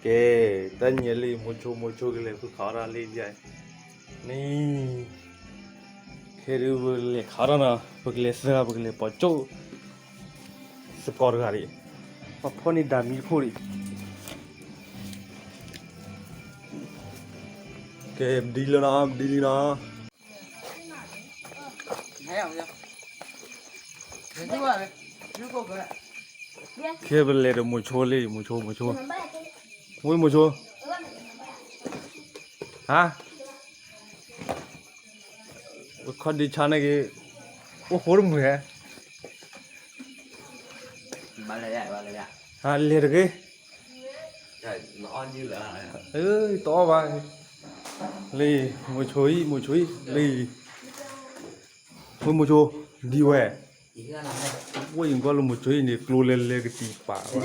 ကဲ, တၢ်ညါလံ မိၤဆိ မိၤဆိကလဲၤဃုခးအီၣ်တၢ်လံယါ, န့ၣ်, ခဲဒုးပကလဲၤခးအီၣ်တၢ်နီၤ, ပကလဲၤသၢဂၤ ပကလဲၤပိာ်ကၠိၣ် သကိးတဂၤဒံး, ပဖီၣ်န့ၢ်ဒၣ်မံတခိၣ်ဒံး, ကဲ, ပဒံလၢနီၤ, ပဒံလံနီၤ. ခဲပလဲၤဒီးမိၤဆိလံ, မိၤဆိ မိၤဆိ, ဝဲမိၤဆိ, ဟါ, ခီၣ်ဒ့ဆါန့ၣ်က့ၤ, အိၣ်ဃိတမုာ်ဟဲ, ဟါလဲၤတဂ့ၤ, တအီၣ်ဘၣ်, လံ, မိၤဆိအံၤ မိၤဆိအံၤ လံ, ဝဲမိၤဆိ, ဒ်ဝဲ, ဝဲအံၤကွၢ်လၢမိၤဆိအံၤန့ၣ် ကျိလဲၤလဲၤကတံာ်ပာ်ဘၣ်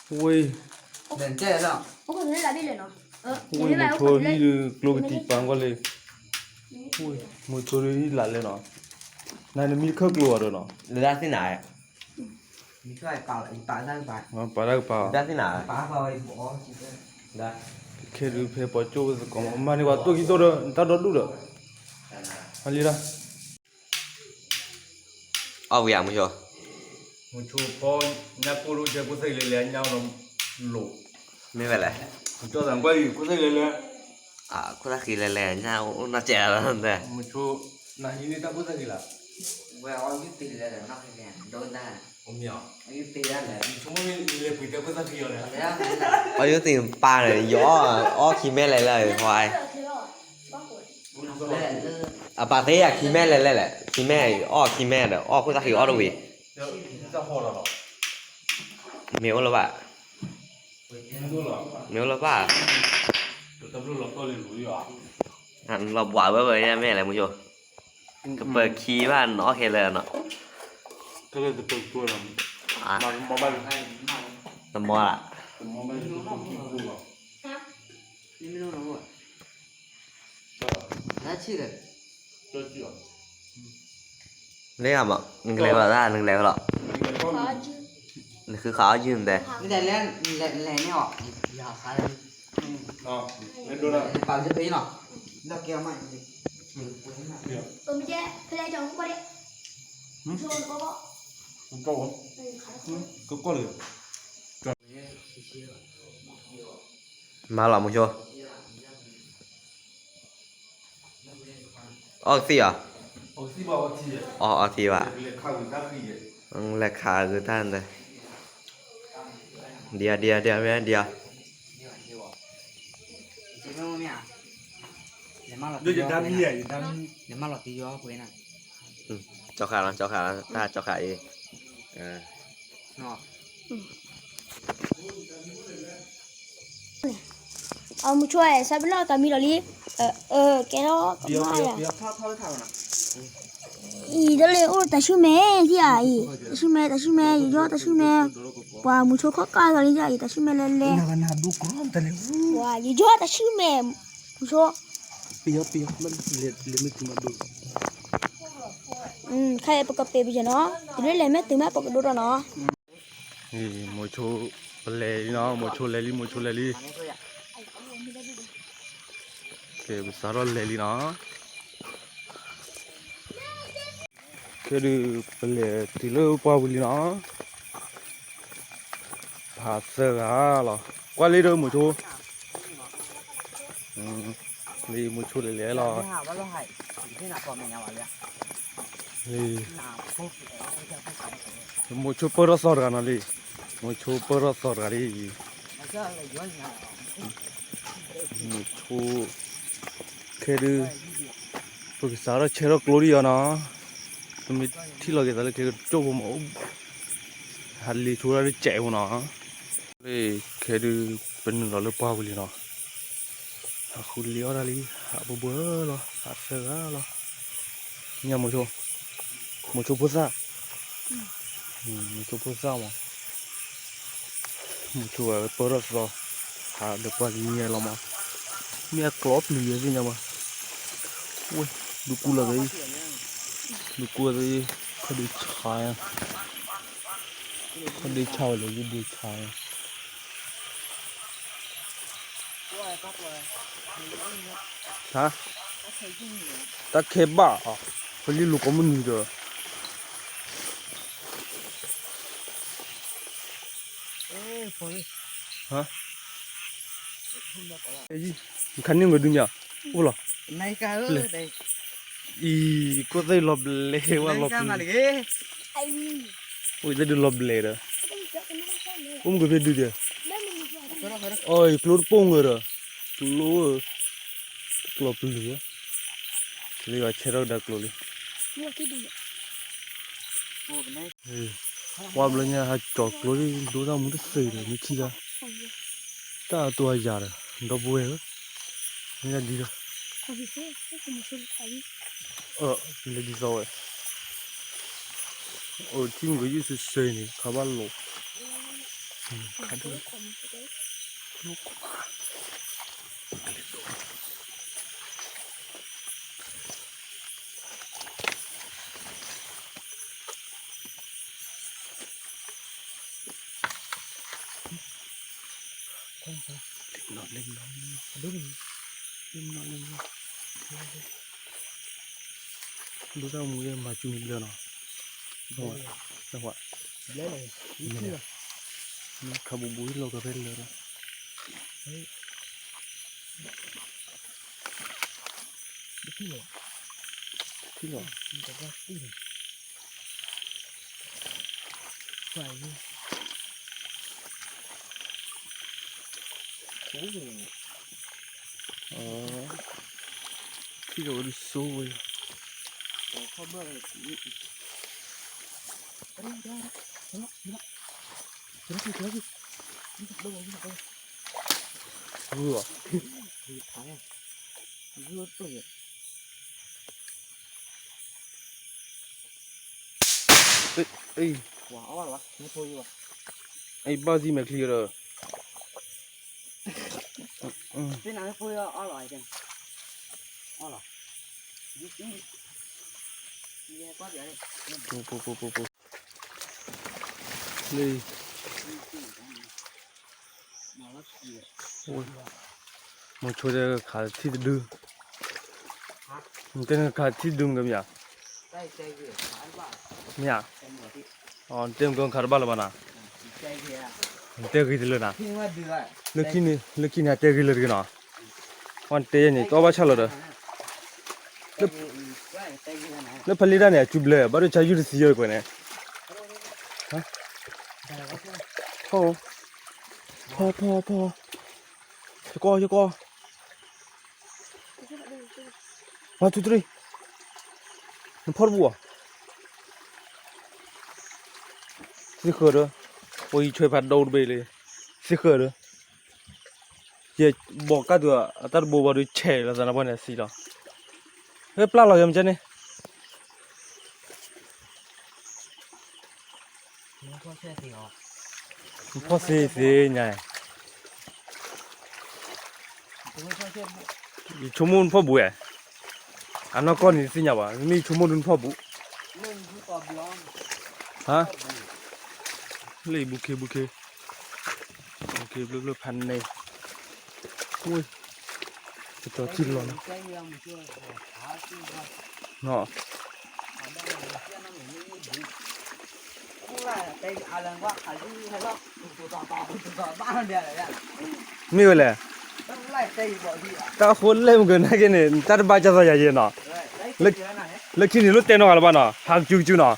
ဝဲ, ဝဲမိၤဆိအံၤ ကျိကတံာ်ပာ်ကွၢ်လၢ, မိၤဆိဒ်လၢ်လဲၣ်နီၤ, နမံခၢၣ်ကျိအီၤဒီးနီၤ, ပာ်တၢ်ကပာ်, ခဲဒုး ဖဲပိာ်ကၠိၣ်သကိး မၤန့ၢ်ပှၤတိၢ်ခံတိၢ်ဒီး နတၢ်ဒီဒူၣ်ဒီး, လံဒၣ် အီၣ်ဝံၤဧါ မိၤဆိ, မိၤဆိဖီ ညၣ်ကိၢ်လိကဲခိၣ်သ့ၣ်လဲၤလဲၤ ညၣ်အိၣ်ဒီးလိၤ, မ့ၢ်ဝဲလဲၣ်, ကၠီသးကွၢ်အံၤ ခိၣ်သ့ၣ်လဲၤလဲၤ, ခိၣ်သၣ်ဃံလဲၤလဲၤ ညၣ်အိၣ်နီၢ်ကဲးလီၤ, မိၤဆိ, နဟံးန့ၢ်တၢ်ခိၣ်သၣ်ဃံလၢ်, ဝဲအီၣ်ယုၢ်တံၢ်လဲၤလဲၤနီၢ်ကဲး, အီၣ်ယုၢ်တံၢ်ပၢ်န့ၣ် ယအီၣ်ခံမဲလဲၤလဲၤ, အပၢ်သ့ယၤခံမဲလဲၤလဲၤလဲၣ်, ခံမဲအံၤ အီၣ်ခံမဲဒီး အီၣ်ခိၣ်သၣ်ဃံအီၣ်တဝံၤ, မ့ၢ်အိၣ်လၢၤဘၣ်, မ့ၢ်အိၣ်လၢၤဘၣ်, လီၤဘှးဝဲဝဲမ့ၢ်လဲၣ် မိၤဆိ, ကပၢၤခံဘၣ်နအီၣ်ခဲလၢာ်နီၤ, တမီလၢ် လၢမး နကလဲၤဝဲလီၤတၢ် နကလဲၤဝဲလီၤ, နဃုခးအီၣ်ယုၢ်နတဲ, လဲၤန့ၣ်အီၤ, ပာ်လၢဖဲအံၤနီၤ, မၤလီၤမိၤဆိ, အီၣ်ကသံၣ်အီၤ, အီၣ်အီထံဘၣ်, လဲၤခးဂ့ၤတၢ်ဒီး, ဒံးဧါ ဒံးဧါ ဒံးဧါ ဒံးဧါ, ကၠီဃာ်လီၤ ကၠီဃာ်လီၤ တၢ်ကၠီဃာ်အံၤ အမိၤဆိ ဆၢပနီၣ်တၢ်မံလီၤလံ, ကဲထီၣ်ကမၣ်ယၤ, အံၤတလၢအိၣ်တၢ်ဆူၣ်မဲာ်ဧါအံၤ, တၢ်ဆူၣ်မဲာ် တၢ်ဆူၣ်မဲာ် ယယီၢ်တၢ်ဆူၣ်မဲာ်, ပှၤမိၤဆိခီၣ်ကၢ်လီၤလံယၤအံၤ တၢ်ဆူၣ်မဲာ်လဲၤလဲၤ, ပှၤယယီၢ်တၢ်ဆူၣ်မဲာ်, မိၤဆိ ခဲအံၤပကပ့ၤပယဲၢ်နီၤ, တုၤလၢလဲၤမ့ၢ်တုၤမ့ၢ်ပကဒိၣ်ထီၣ်နီၤ, မိၤဆိ ပလဲၤလံနီၤ, မိၤဆိလဲၤလံ မိၤဆိလဲၤလံ, ကဲ ပစးထီၣ်လဲၤလံနီၤ, ကဲဒုး ပလဲၤတုၤလၢပှၢ်ပူၤလံနီၤ, ဖးသၢဂၤလီၤ, ကွၢ်လံဒီးမိၤဆိ လံ မိၤဆိလဲၤလဲၤလီၤ, လံ မိၤဆိပၢၢ်ထီၣ်သီတဂၤနီၤလံ, မိၤဆိပၢၢ်ထီၣ်သီတဂၤလံ, မိၤဆိ ခဲဒုး ပကစးထီၣ်ဆဲးထီၣ်ကျိဒံးအီၤနီၤ, ပမ့ၢ်ထံၣ်လီၤက့ၤသးလၢကျဲကကၠိၣ်ဖိမး, ဟးလံၤဆိတၢ်တစဲးဖိနီၤ, လံ ခဲဒုး ပနုာ်လီၤလၢပှၢ်ပူၤလံနီၤ, ဟးဃုလံၤအီၣ်တၢ်လံ, ဟးဘၢဘၢလီၤ ဟးသၢဂၤလီၤ, မ့ၢ်မိၤဆိ မိၤဆိဖိသၣ်, မိၤဆိဖိသၣ်မး, မိၤဆိဝဲပၢၢ်ထီၣ်သီ, ဟးဒီးပှၤကညီလီၤမး, မ့ၢ်အကျီပျံၤယဲသ့ၣ်ညါမး, ဝဲ ဒုးကူလီၤသ့, ဒုးကူလီၤသ့, ခီဒုးဆါ, ဒ့ဆါဝဲလၢယဒ့ဆါဝဲ, ဟါ, တၢ်ခဲဘၣ်အီၤ, ပလံၤလိာ်ကိးမုၢ်နံၤဒီး, ဟါ, နခါန့ၢ်ဂ့ၤဒုးမ့ၢ်, အိၣ်လီၤ, အံၤ, ကိၣ်သ့ၣ်လီၤဘျဲဝဲလီၤပျံၤ, အိၣ်သ့ၣ်ဒုးလီၤဘျဲဒီး, အိၣ်မုၢ်ကဖ့ဒုးဒီး, အီၤ ကျိတပိၢ်ဂ့ၤဒီး, ကျိ, ကျိပျုၤ, ကသ့ၣ်ဝဲဆဲထီၣ်ကဒါကျိလံ ဝါဘျီညါဟးကၠီၤကျိလံ ဒိတၢ်မူတသ့ဒီး မ့ၢ်ထံၣ်တၢ်, တၢ်အတိအယၤဒီး ဒီပုၢ်ဝဲၢ်ဧၢ, မ့ၢ်ဒ်ဒီး, လဲၤဒ်သိးဝဲ, အိၣ်ထံၣ်မုၢ်ကယုၢ်စ့စ့န့ၣ် ခးဘၣ်လိာ်, ခးဒိၣ် ဒိၣ်တၢ်မူယဲမၤစူၤန့ၣ်ဘျၢနီၤ, ခးဘူးဘူးလီၤကဖဲလၢာ်ဒီး, ထံၣ်လီၤ, ထံၣ်လီၤဝဲဒ်စိဝဲ, ဂုၢ်အီၤ, အံၤ, အံၤဘၣ်စံၣ်မဲာ်ချံဒီး, လၢ မိၤဆိတဲခးထံၣ်တဒု, နတဲနခးထံၣ်တဒုမ့ၢ်ကမ့ၢ်ဧါ, မ့ၢ်ဧါ, နတဲမ့ၢ်ကခးတဘၣ်လၢၤဘၣ်နၤ, နတဲဂ့ၤတလၢနၤ, လၢခံန့ၣ် လၢခံန့ၣ်တဲဂ့ၤလၢတဂ့ၤနီၤ, နတဲယဲန့ၣ် တီဘၣ်ဆၣ်လီၤဒီး လၢဖလံးတၢ်န့ၣ် အစူဘျဲ ဘၣ်ဒိဆါယုၢ်တသံယဲၢ်ကွဲးန့ၣ်, ဖီ, ဖီ, ဖီ, ဖီ, ယကီ, ယကီ, one two three, နဖီတဘူးဧါ, သ့ၣ်ဃၢၤဒီး, ပှၤယံၤဆွဲဖးဒိၣ်တဘ့ၣ်လံ, သ့ၣ်ဃၢၤဒီး ယဘီၣ်ကၢ်တုၤအတၢ်တဘိဘၣ်ဒီး ဆဲးလီၤသးနပှဲၤန့ၣ်အသံလီၤ, ဟဲပျၢ်လီၤယမ့ၢ်ကဲန့ၣ်, ဖီၣ်သ့သ့ညါ, ယဆိကမိၣ်နဖီၣ်ဘူးဧါ, အနီၢ်ကီၢ်န့ၣ်သ့ၣ်ညါဘၣ် မ့ၢ်ယဆိကမိၣ်ဒုနဖီၣ်ဘူး, ဟါ, လၢယဘူးခ့ဘူးခ့ ဘူးခ့ဘျၢဘျၢဖးန့ၣ်, ကတီၤထံလီၤနီၤ, နီၤ, မ့ၢ်ဝဲလဲၣ်, တၢ်ဃိလဲၣ်မုၢ်ကနၣ်က့ၤန့ၣ် တၢ်တဘၣ်ကၢ်သီယၤယဲနီၤ, လၢခံန့ၣ်လိၣ်တဲနီၢ်ဂၤလၢၤဘၣ်နီၤ ဟးကစူကစူနီၤ,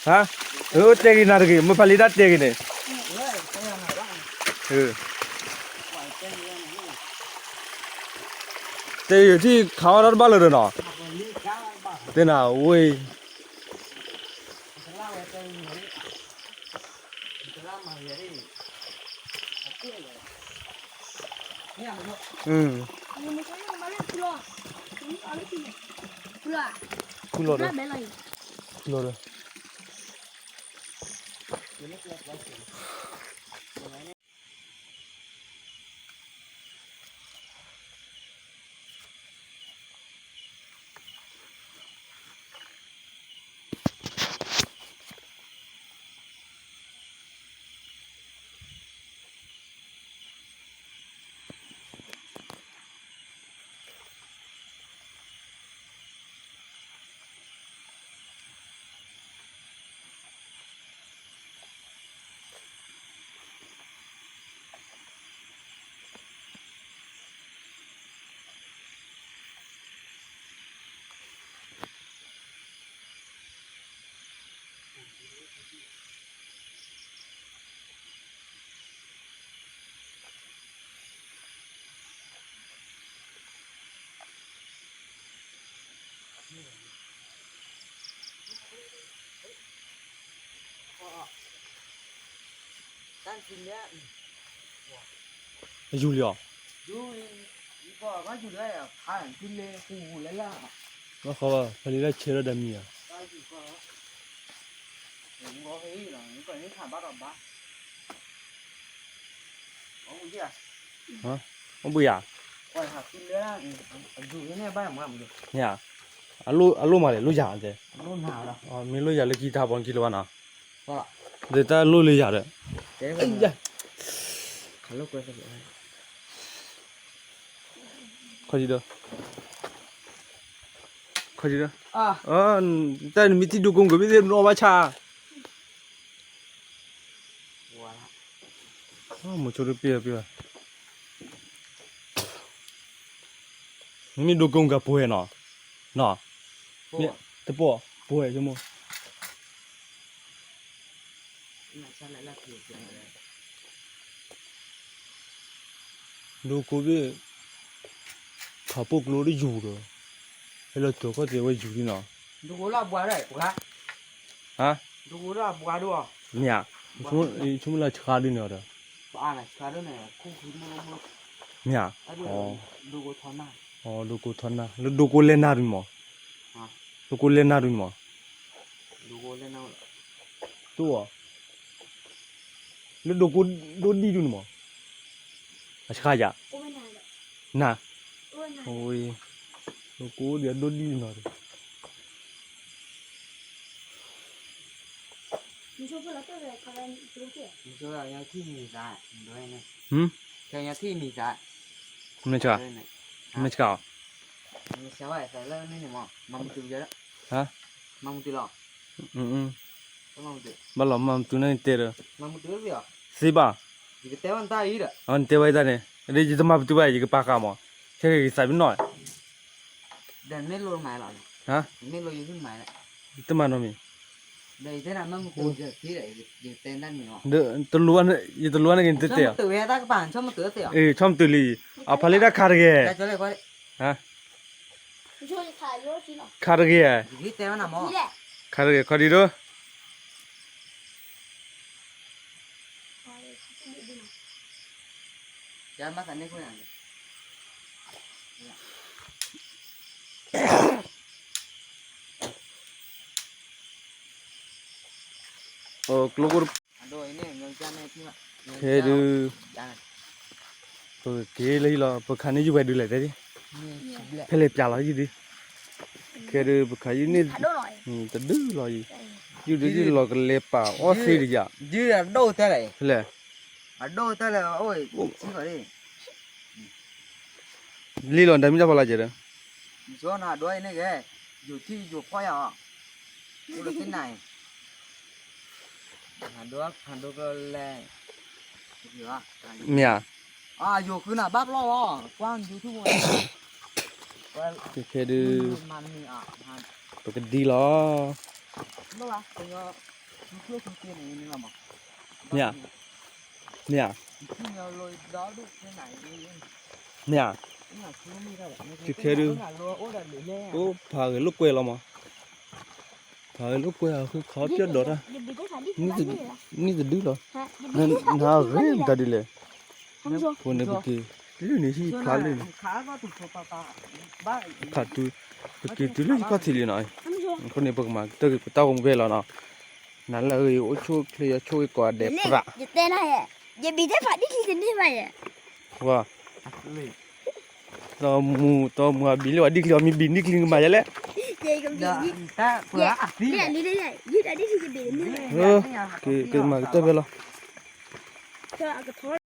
ဟါ, တဲဂ့ၤနၤတဂ့ၤ မ့ၢ်ဖးလံတၢ်တဲဂ့ၤန့ၣ်, တဲဂ့ၤထံၣ်ခးအီၣ်တၢ်တဘၣ်လၢၤဒီးနီၤ, တဲနၤဝဲ ခူၣ်လီၤဒီး, ခူၣ်လီၤဒီး. အယူၤလံဧါ, ဘၣ်ဃီဘၣ် ဖဲလံလၢဆဲးလီၤဒီးမံၤဧါ, အဘၣ်, အဘၣ်ယၤ, မ့ၢ်ဧါ, အလိၣ်မးလဲၣ် လိၣ်ယၤတဲ, မ့ၢ်လိၣ်ယၤလၢခံတၢ်ဘီခံလၢၤဘၣ်နီၤ, ဒ်တၢ်လိၣ်လၢယၤဒီး, ခီၣ်ထံးဒီး, ခီၣ်ထံးဒီး, တၢ်နမ့ၢ်ထံၣ်ဒိကိးက့ၤမ့ၢ်သ့ၣ်နီၣ်ဘၣ်ဆၣ်, မိၤဆိတပ့ၢ်ပ့ၢ်ဘၣ်, မ့ၢ်ဒိကိးက့ၤပှဲၤနီၤ, နီၤ, တပီၢ်ပှဲၤဆိကမိၣ် ဒိကိးသ့ၣ်, ဖးပိာ်ကျိတယူၤဒီး, ဟဲလီၤကၠီၤခီၣ်သ့ၣ်ဝဲယူၤလံနီၤ, ဒိကိးလၢအဘှါဒီး, ဟါ, ဒိကိးလၢအဘှါဒီး, မ့ၢ်ဧါ, ဆိကမိၣ်လၢဆှါဒ်န့ၣ်ဒီး, မ့ၢ်ဧါ, ဒိကိးထီနၢ်, လၢဒိကိးလဲၤနၢ်ဒ်န့ၣ်မး, ဒိကိးလဲၤနၢ်ဒ်န့ၣ်မး, တအိၣ်, လၢဒိကိးဒိၣ်ဒံၣ်ဒ်န့ၣ်မး, အဆှါယၤ, နၤ, ဒိကိးဒ်အဒိၣ်ဒံၣ်နီၤ, မ့ၢ်ဆှါ, မ့ၢ်ဆှါ, ဟါ, ဘၣ်လီၤမၤမတုၤန့ၣ်တဲဒီး, သ့ဘၣ်, နတဲဝဲတၢ်န့ၣ်, ယတမၤပတုာ်ဘၣ် ယကပာ်ဃာ်မး, ခဲက့ၤသးပ့ၤနီၣ်, ဟါ, တမၤနီတမံၤ, တလိၣ်, ယတလိၣ်န့ၣ်က့ၤနတဲတဲ, ဆီမတုာ်လံ, အဖးလံတၢ်ခးတဂ့ၤ, ခးတဂ့ၤ, ခးတဂ့ၤ, ခီဒံးဒိၣ် ကျိခိၣ်, ခဲဒုး, ပက့ၤလၢဟံၣ်လီၤ ပခးန့ၢ်ယုၢ်ဝဲဒုးလဲၣ်တဲဒ်, ဖဲလဲၣ်ပျးလီၤယုၢ်ဒုး, ခဲဒုးပခးယုၢ်န့ၢ်, တဒုလီၤယံၤ, ယုၢ်ဒုးလီၤကလဲၤပာ်အီၣ်သ့တယၤ, ဖဲလဲၣ် လံလီၤ တၢ်မံၤတၢ်ဖီလာ်ကဲဒီး, ယိၤထံယိၤဖီၣ်ယၤအီၤ, အိၣ်လၢသ့ၣ်နၤအံၤ, မ့ၢ်ဧါ, ယိၤဃုနၤဘၣ်ပျီၢ်လီၤ, ကွၢ် YouTube ခဲဒုး, ပကဒံလီၤ, မ့ၢ်ဧါ, မ့ၢ်ဧါ, မ့ၢ်ဧါ, ခဲဒုး, အိၣ်ဖးဂဲၤလိာ်ကွဲလီၤမး, ဖးဂဲၤလိာ်ကွဲအဃုခီပၠီၣ်ဒီးတၢ်, နံၣ်တဒုလီၤ, နဂ့ၤမတၤဒ်လဲၣ်, ဃိန့ၣ်ပက့ၤ, လၢန့ၣ်ဟံၣ်ဖျါလၢန့ၣ်, ဖးတုၤ, ပက့ၤတုၤလၢယခီၣ်ထံးလံနီၤ, အဃိန့ၣ် ပကမၤကတၢၢ်က့ၤပတၢ်ဂီၤမူဖဲလီၤနီၤ, နၤလၢအဂ့ၤ အိၣ်ဆူၣ်အိၣ်ချ့ ယွၤဆိၣ်ဂ့ၤကိးဂၤဒဲးပြး, ယဘံၣ်တၢ်ဖးဒံၣ်ချံတန့ၢ်ဘၣ်ယဲ, ဝါ, တမူ, တမူအဘံၣ်လၢပှၤဒံၣ်ချံအီၤ မ့ၢ်ဘံၣ်ဒံၣ်ချံကမၤယဲလဲၣ်, ကမၤကတၢၢ်ဖဲလီၤ,